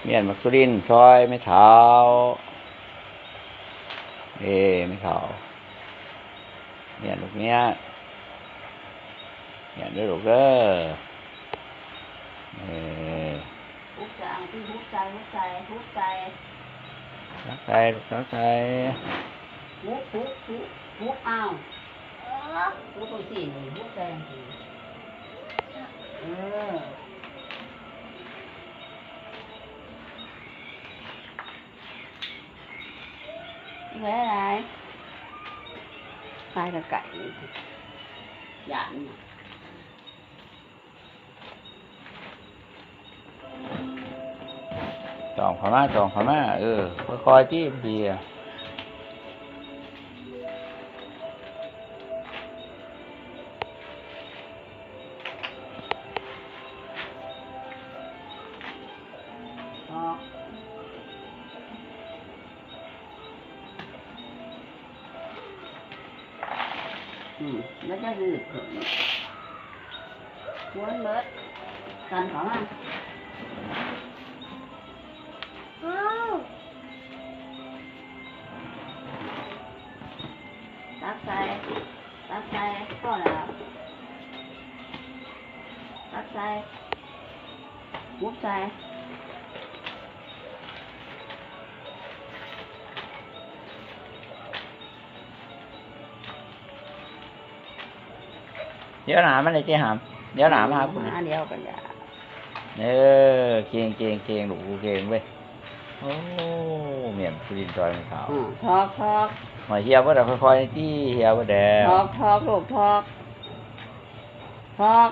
ມ້ຽນໝາກສຸລິນຊ່ອຍແມ່ເຖົ້າ. ເອີ ແມ່ເຖົ້າ ມ້ຽນລູກ ມ້ຽນ ມ້ຽນເດີລູກເດີ. ເອີ ຮຸບໃສ່ ເອົາທີ່ ຮຸບໃສ່ ຮຸບໃສ່ ຮຸບໃສ່ ຕັກໃສ່ລູກ ຕັກໃສ່. ຮຸບ ຮຸບ ຮຸບ ຮຸບ ອ້າວ ເອີ ຮຸບຈັ່ງຊີ້ນີ້ ຮຸບໃສ່ຈັ່ງຊີ້. ເອີ ໄດ້ຫຼາຍ ຄາຍກະໄກ່ ຢ້ານ. ຕອງເຂົ້າມາ ຕອງເຂົ້າມາ ເອີ ຄ່ອຍໆ ຕິ ມັນຊິ ອອກ ອືມ ແລ້ວຈະຫືດເພິ່ນ ມ້ວນເບິດ ກັນເຂົ້າມາ. ອ້າວ ຕັກໃສ່ ຕັກໃສ່ ພໍແລ້ວ ຕັກໃສ່ ຮຸບໃສ່. ດຽວໜ້າມັນໄດ້ຕິຫາມ ດຽວໜ້າມາຫາກູ ດຽວກັນ ເອີ ເກັ່ງໆໆ ລູກ ເກັ່ງເວີຍ. ໂອ້ ມ້ຽນສຸລິນຊ່ອຍແມ່ເຖົ້າ ອືມ ຖອກໆ ມາ ເຫ່ຍເບິດແລ້ວ ຄ່ອຍໆ ຕິ ເຫ່ຍເບິດແລ້ວ ຖອກໆ ລູກ ຖອກ ຖອກ.